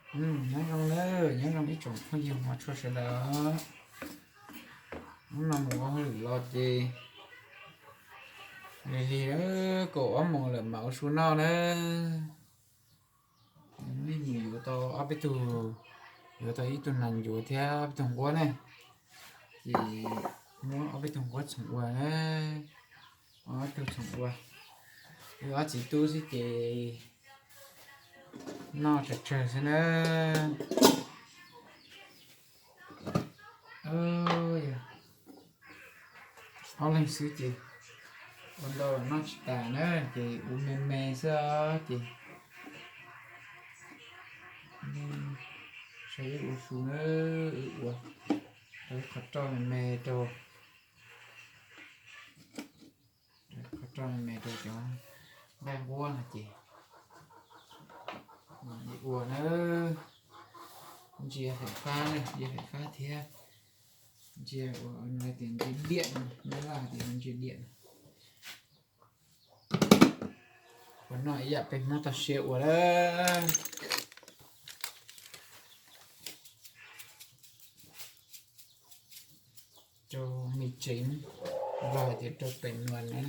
Nyob zoo na, nyob zoo ib tsoom phooj ywg hmov tshua sawv daws. Hnub no mus ua hauj lwm los ces lig lig, kaum ob moos lawm mam ua su noj na. Nej mus yuav tau ob peb tug, yuav tau ib tug nas ncuav thiab ob peb tug nquab ne, ces muab ob peb tug nquab txhoov ua na, ob tug txhoov ua. Wb ob txiv tub xwb ces noj tsawg tsawg xwb na. Ob leeg xwb ces ua ntau los noj tsis tas na, ces ua me me xwb ces saib wb ua su na, wb ua rau ib qho roj me me rau, qho roj me me rau cov nqaij nquab no ces ua na. Ntsia fem fab, ntsia fem fab thiab ntsia ua tias ntsia diam, Nyab Laj tias ntsia diam. Ua noj ib yam peb Hmoob toj siab ua lawm. Rau me tsev, Nplog hais tias rau pem nuas na.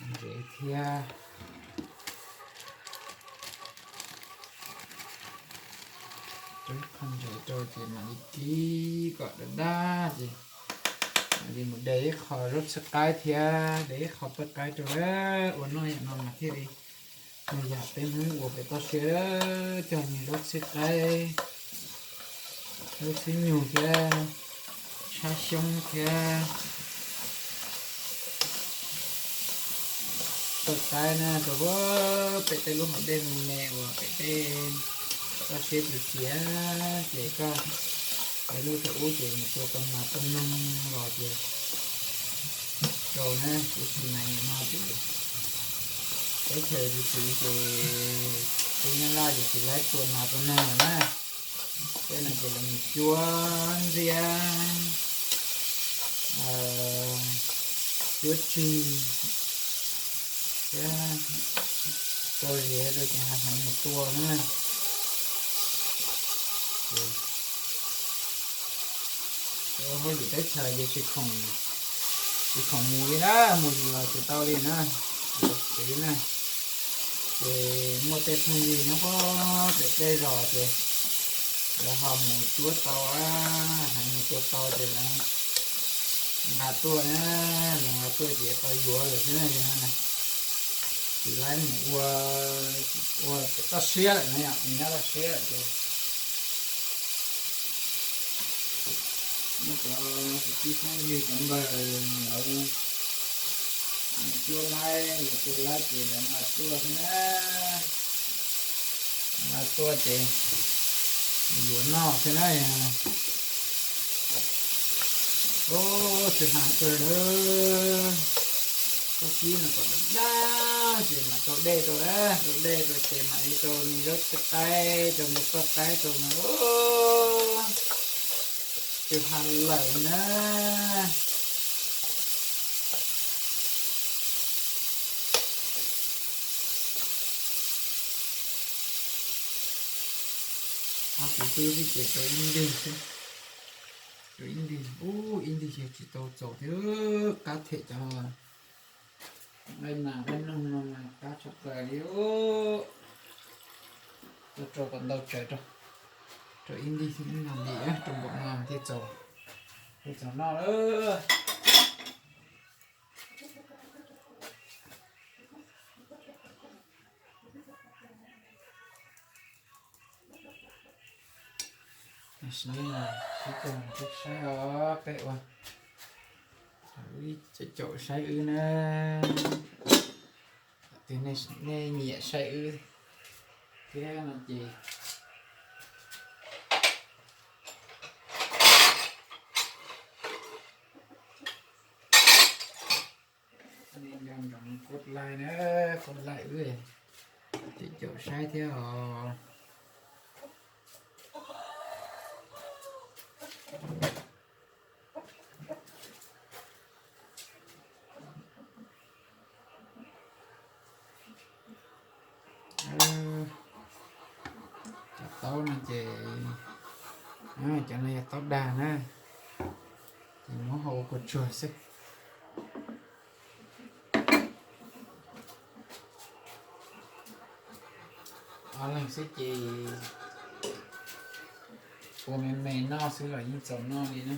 Ntsev thiab, rau ib qho ntsev rau ces mam li kib kom daj daj ces mam li mus de ib qho zaub txhwb qaib thiab de ib qho paj qaib rau lawm. Ua noj yam no mas thiaj li yog peb Hmoob ua pem toj siab, cog me zaub txhwb qaib, zaub txhwb nyug thiab, tshab xyoob thiab, paj qaib na rau pem tej lub hauv dej me me uas pem tej toj siab tiag tiag ces koj lub thaum ub ces mus tua tau nas tua noog los ces rau na, tiam sis mas nim no ces teb chaws tsis xis ces peb Nyab Laj ces tsis laib tua nas tua noog lawm na. Peb no ces lawv mus cuab ntxiab, cuab tsig thiab rau ziav rau ces ho heev mus tua na. Ua hauj lwm teb chaws ces tsis khoom, tsis khoom mus li na, mus los tsis tau li na. Xwb na, ces muaj tej phooj ywg nyob puag pem tej zos ces lawv ho mus cuab tau, heev mus tua tau ces lawv nqa tuaj na, lawv nqa tuaj ces tau yuav lawm xwb na. Tsis laib mus ua, ua pem toj siab lawm na, yog nyob toj siab lawm ces muaj cov kwv tij phooj ywg cov npawg lawv cuab laib, lawv cuab laib ces lawv nqa tuaj xwb na, nqa tuaj ces yuav noj xwb na. Ub, tsis hais kawg, koj kib no kom daj daj ces mam rau dej rau, rau dej rau ces mam li rau me zaub txhwb qaib, rau me paj qaib rau mas, ub, tsis hais lawm na. Ob txiv tub xwb ces rau ib ntig xwb, rau ib ntig, ub, ib ntig ces tsis tau txaus thiab, qab them cov nqaij nas nqaij noog no mas qab tshaj plaws li. Ub, rau kom ntau tsawv rau, rau ib ntig thiab ib ntig rau npaum no thiaj txaus, thiaj txaus noj lawm. Tam sim no sib koom sib saib os, peb ua, ib caum saib wb na, nej nyiam saib wb thiab no ces nej nco ntsoov kuv like na, kuv like wb, caum saib thiab os. Taub no ces, cov no yog taub dag na, ces muab hau ua kua tsuag xwb. Ob leeg xwb ces ua me me noj xwb los yeej txaus noj li na.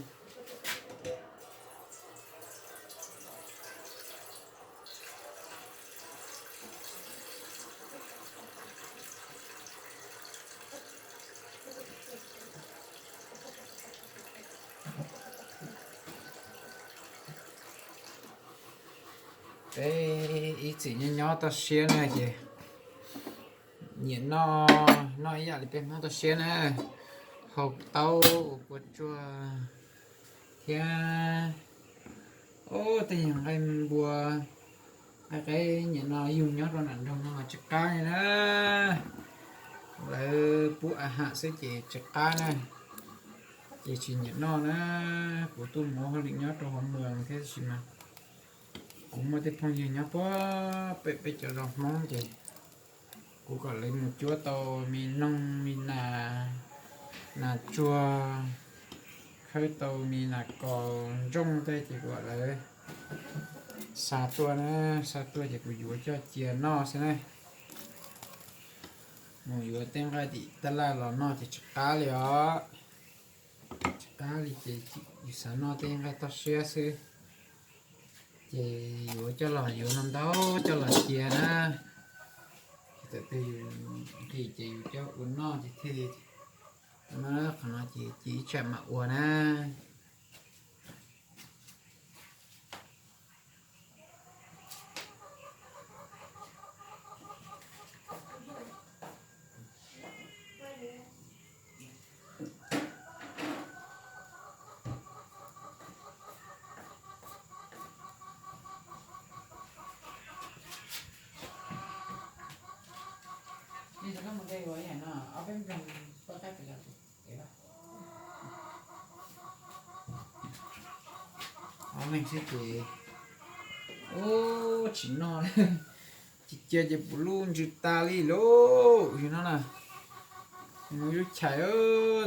Peb ib txwm nyob nyob toj siab na ces nyiam noj, noj ib yam li peb Hmoob toj siab na, hau taub ua kua tsuag thiab, ub, tej yam nqaij npua, nqaij qaib nyiam no yug nyob rau nram nroog no mas tsis qab li na. Lawv pub a ham xwb ces tsis qab na, ces tsis nyiam noj na. Kuv tuaj mus ua hauj lwm nyob rau hauv mws thiab tab sis mas kuv muaj tej phooj ywg nyob puag pem peb cov zos Hmoob ces kuv kom lawv mus cuab tau me noog me nas, nas tsuag, khawb tau me nas kaus ntsooj tej ces kuv kom lawv xa tuaj na, xa tuaj ces kuv yuav coj cia noj xwb na. Mus yuav tej nqaij tim tab laj los noj ces tsis qab li os. Tsis qab li ces yus xav noj tej nqaij toj siab xwb. Ces yuav coj los, yuav no ntau coj los cia na. Ces txawm tias yus nqhis ces yus coj ua noj ces thiaj li, no qhov no ces cia ib tsam mam ua na. Ob leeg xwb ces, ub, tsis noj, tsis cia ces puv lub ntsws tas li lauj. Yog no na, muaj ib lub chais,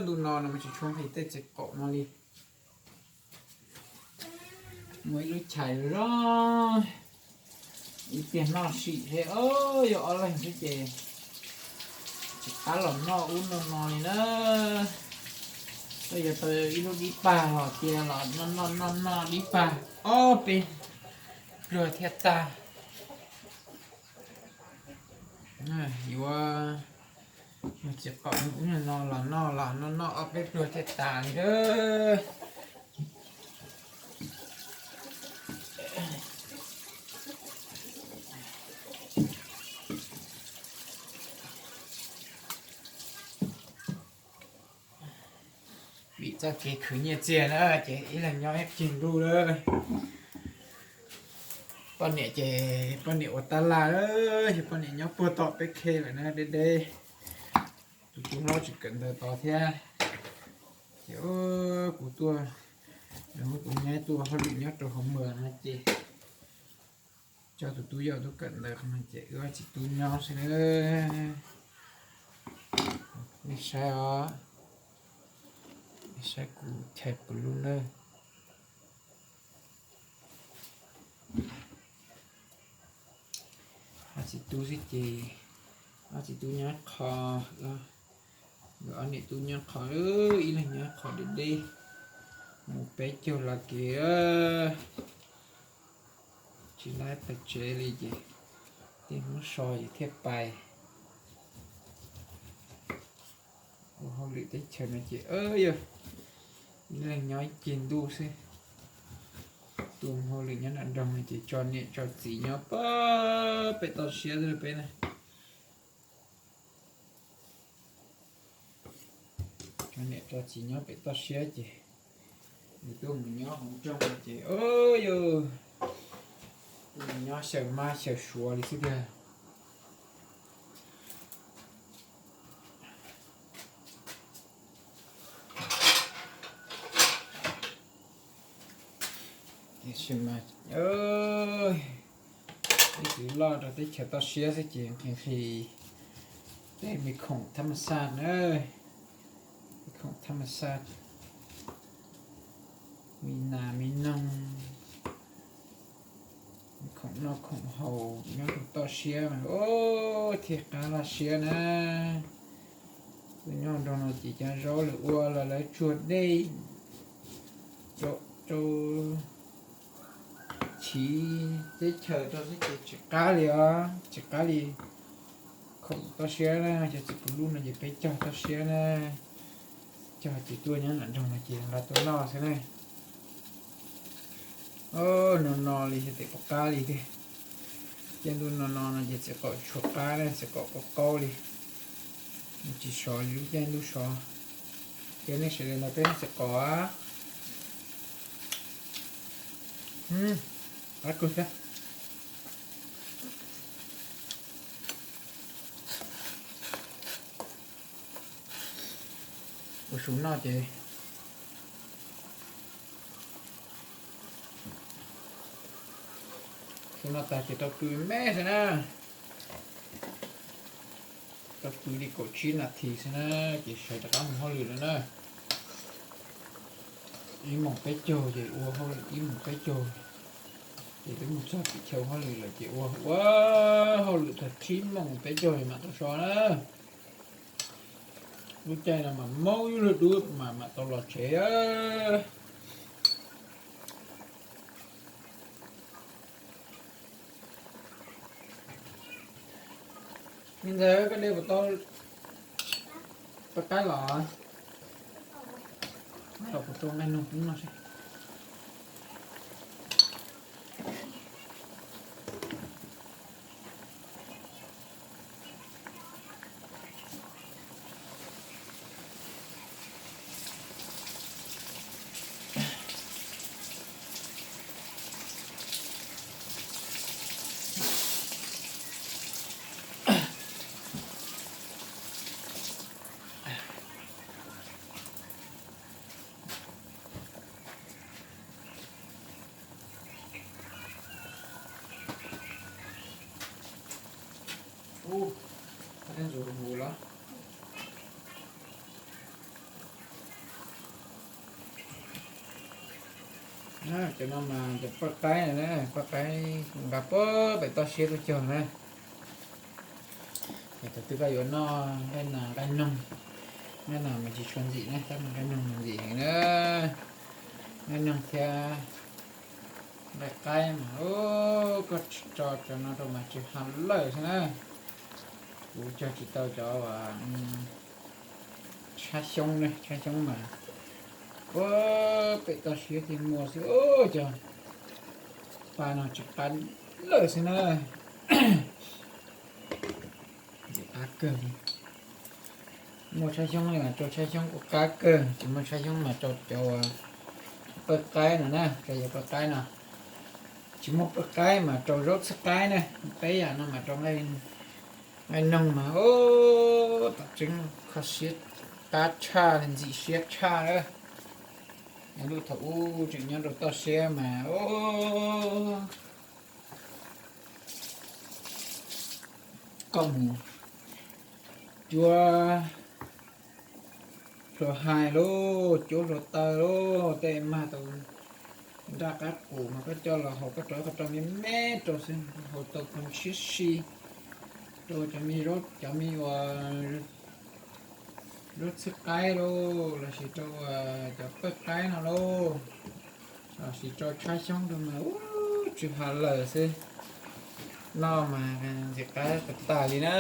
ntu no no mas tsis tshua nqhis tej txiv qaum no li. Muaj ib lub chais zoo, ib pliag noj sim thiab, yog ob leeg xwb ces tsis qab los noj ub noj no li na. Koj yuav tau ib lub dib pag los cia los noj noj noj noj dib pag ob peb pluag thiaj tag. Yuav txiv qaum ub no los noj los noj noj ob peb pluag thiaj tas li. Vim txoj kev khwv nyiaj txiag na ces ib leeg nyob ib ceg ntuj lawm. Poj niam ces poj niam ua tab laj, yog poj niam nyob puag tom peb qhe lawm na, deb deb. Tus tub hlob tsis kawm ntawv tod thiab. Ces kuv tuaj, kuv nyab tuaj hauj lwm nyob rau hauv mws no ces coj tus tub yau tub kawm ntawv qhov no ces wb ob txiv tub nyob xwb na. Nej saib os, nej saib kuv chais puv lub nawb. Ob txiv tub xwb ces, ob txiv tub nyob qho, nkawd ob niam tub nyob qho, ib leeg nyob qho deb deb, mus peb caug los kev, tsis laib pais tsev li ces tej Hmoob so ces thiaj pais. Ua hauj lwm teb chaws no ces yog ib leeg nyob ib ceg ntuj xwb. Tuaj mus hauj lwm nyob nram nroog no ces tso niam tso txiv nyob pem toj siab xwb peb na. Tso niam tso txiv nyob pem toj siab ces nws tuaj mus nyob hauv nroog no ces yog tuaj mus nyob xyaw mab xyaw suav li xwb tiag. Tiam sis mas ib txwv loj rau teb chaws toj siab xwb ces nqhis nqhis tej me khoom thab mas xaj na. Khoom thaj ma xaj, me nas me noog, khoom noj khoom haus nyob rau toj siab mas thiaj qab laj siab na. Tuaj nyob nroog no ces cov zaub lawv ua los lawv tsuag dej rau chiv teb chaws rau xwb ces tsis qab li os, tsis qab li. Khoom toj siab na, cov txiv kuv lub no ces peb cog toj siab na. Cog ces tuaj nyob nram nroog no ces nqa tuaj noj xwb na. No no li xyov tes puas qab li tiag. Caij ntuj no no no ces txiv qaum tshuav qab na, txiv qaum qaub qaub li. Tsis sov li lub caij ntuj sov. Ces nej sawv daws nrog peb noj txiv qaum. Qab kawg thiab. Ua su noj ces, su noj tag ces rau pw me xwb na. Rau pw li kaum tsib nas this xwb na, ces sawv rov qab mus hauj lwm lawm na. Ib moos peb caug ces ua hauj lwm, ib moos peb caug ces twb mus txog tim chaw hauj lwm lawm ces ua ua hauj lwm txog tsib moos peb caug mam tau so na. Lub caij no mas maub ib lub dub mas mam tau los tsev. Me ntxawm, koj de puas tau paj qaib los? Los kuv rau nqaij noog peb noj seb. Ub, thiab ntxuav mus los. Cov no mas cov paj qaib na, paj qaib nqa puag pem toj siab tuaj cog na. Es thaum twg koj yuav noj nqaij nas nqaij noog, nqaij nas mas tsis tshua ntxim na, tab mas nqaij noog mas ntxim heev na. Nqaij noog thiab nqaij qaib mas, koj tso cov no rau mas tsis ha lawm xwb na. Kuv cog tsis tau cov tshab xyoob na, tshab xyoob mas puag pem toj siab thiaj muaj xwb, cov pa no tsis qab lawm xwb na. Qab kawg li. Muaj tshab xyoob li mas rau tshab xyoob kuj qab kawg, tsis muaj tshab xyoob mas rau cov paj qaib no na, rau cov paj qaib no. Tsis muaj paj qaib mas rau zaub txhwb qaib na, peb yam no mas rau nqaij noog mas, ub, tam tseeb kho siab qab tshaj li, ntxim siab tshaj lawm. Lub thaum ub tseem nyob rau toj siab mas, ub, koj mus cuab hlua hais lauj, cuab hlua taw lauj, tej mag tau nraj qab qus mas koj coj los haus koj rau qhov rau me me rau xwb, haus tau kho siab si rau cov me zaub, cov me uas zaub txhwb qaib lauj, lossis rau cov paj qaib no lauj, lossis rau tshab xyoob rau mas, ub, tsis ha lawm xwb. Noj mas ntxim qab tas tas li na.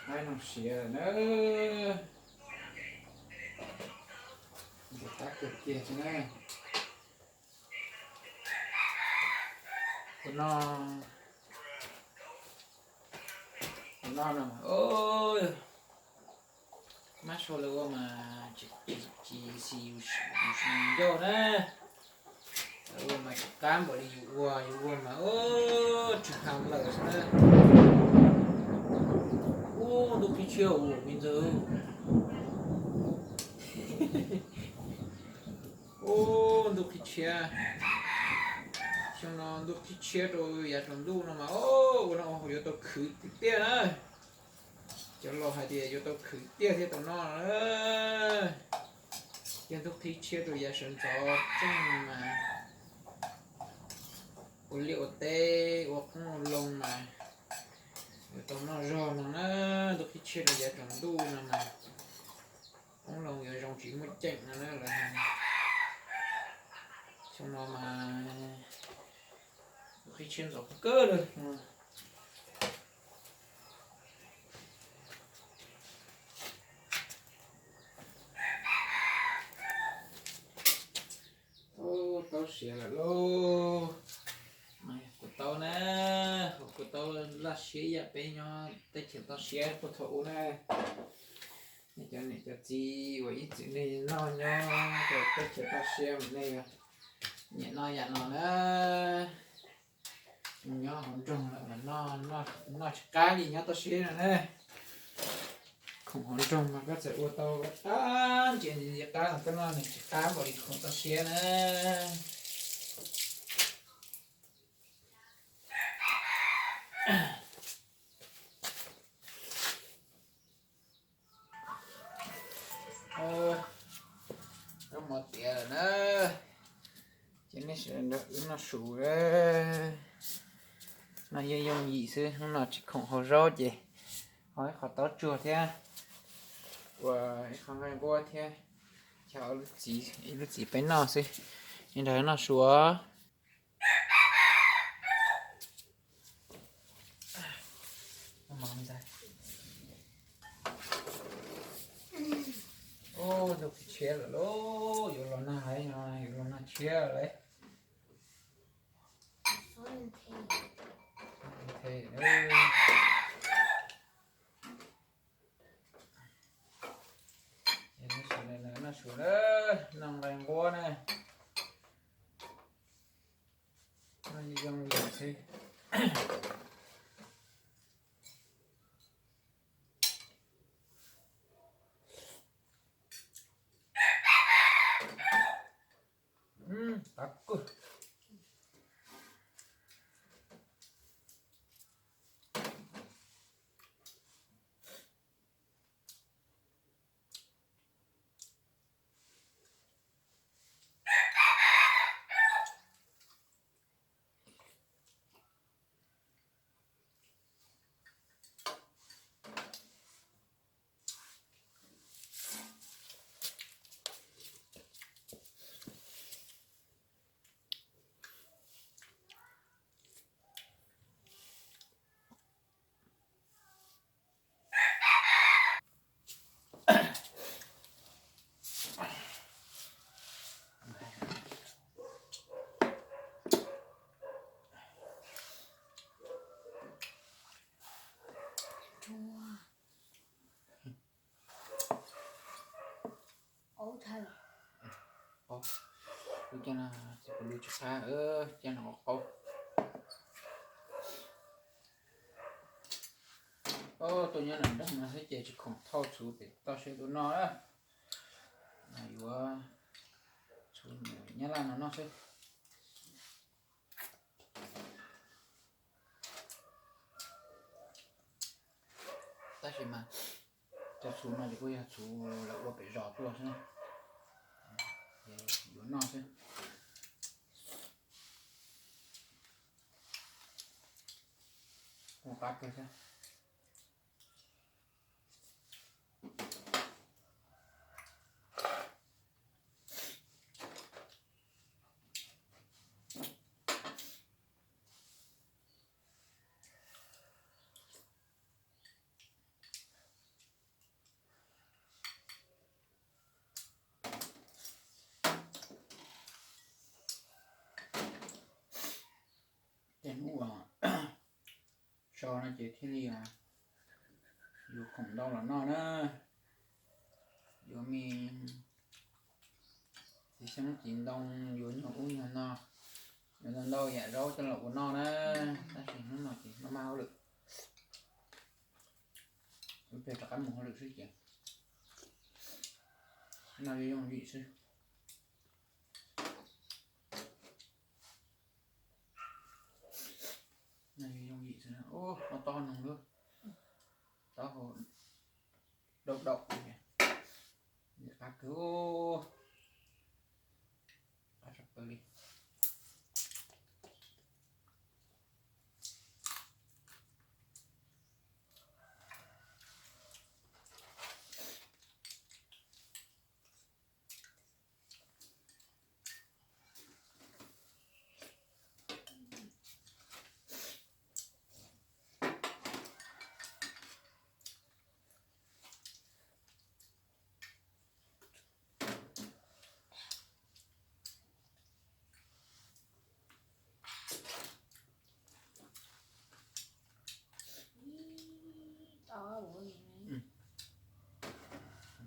Qaib no siav lawm na. Ntxim qab kawg kiag xwb na. Tus no, tus no no, mab sau lawv ua mas tsis, tsis xis yus ncauj na. Lawv ua mas tsis qab npaum li yus ua, yus ua mas, ub, tsis ha lawm xwb na. Ub, ntuj qhib tshiab ua me ntxawg. Ub, ntuj qhib Thiab xyoo no ntuj qhib tshiab rau yav tsaus ntuj no mas, ua no yuav tau khwv tiag tiag na. Cov laus hais tias yuav tau khwv tiag thiaj tau noj na. Ces ntuj qhib tshiab rau yav sawv ntxov tseej mas ua liaj ua teb ua qoob ua loo mas yuav tau noj zog no na. Ntuj qhib tshiab rau yav tsaus ntuj no mas qoob loo yuav zoo tsis muaj ceem no na lawv hais. Xyoo no mas ntuj qhib tshiab ntxov kawg lawm. Ub, tau siav lawm lauj. Kuv tau na, kuv tau laj siab ib yam peb nyob teb chaws toj siab puag thaum ub na. Nej cov niam cov txiv uas ib txwm nej noj nyob rau teb chaws toj siab mas nej nyiam noj yam no na. Nyob hauv nroog lawm mas noj, noj tsis qab li nyob toj siab no na. Khoom hauv nroog mas koj txawm ua tau qab ntsia ntsia qab los koj noj nws tsis qab npaum li khoom toj siab na. Koj mov tiav lawm na. Ces nej sawv daws wb noj su. No yog yooj yim xwb, hnub no tsis khoom hau zaub ces ho ib qho taub tsuag thiab ua ib qho nqaij nquab thiab, coj ib lub txiv peb noj xwb. Li ntawd noj su. Ub, ntuj tshiab lawm lauj, yuav los nag, yuav los nag tshiab lawm. Noj su na, noj nqaij nquab na. Noj zoo li xwb. Qab kawg. Ub, cov no kuv lub tsis qab, cov no qaub. Tuaj nyob nram nroog no xwb ces tsis khoom thauj txhuv pem toj siab tuaj noj. Yuav txhuv nyab laj no noj xwb. Tab sis mas cov txhuv no ces kuj yog txhuv lawv ua pem zos tuaj xwb, yuav noj xwb. Ua qab kawg thiab. Tej hnub uas so no ces thiaj li yuav khoom ntau los noj na. Yuav me txiv xyoob txiv ntoo, yuav nyuag ub nyuag no, yuav ntau ntau yam zaub coj los ua noj na. Tab sis hnub no ces maj maj hauj lwm, wb pheej rov qab mus hauj lwm xwb ces no yooj yim xwb. Dau dau, qab kawg, qab tshaj plaws li.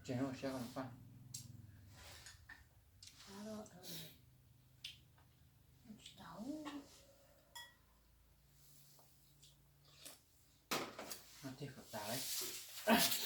Tsev no siab qhov no paj. No tiag kom tas lawm.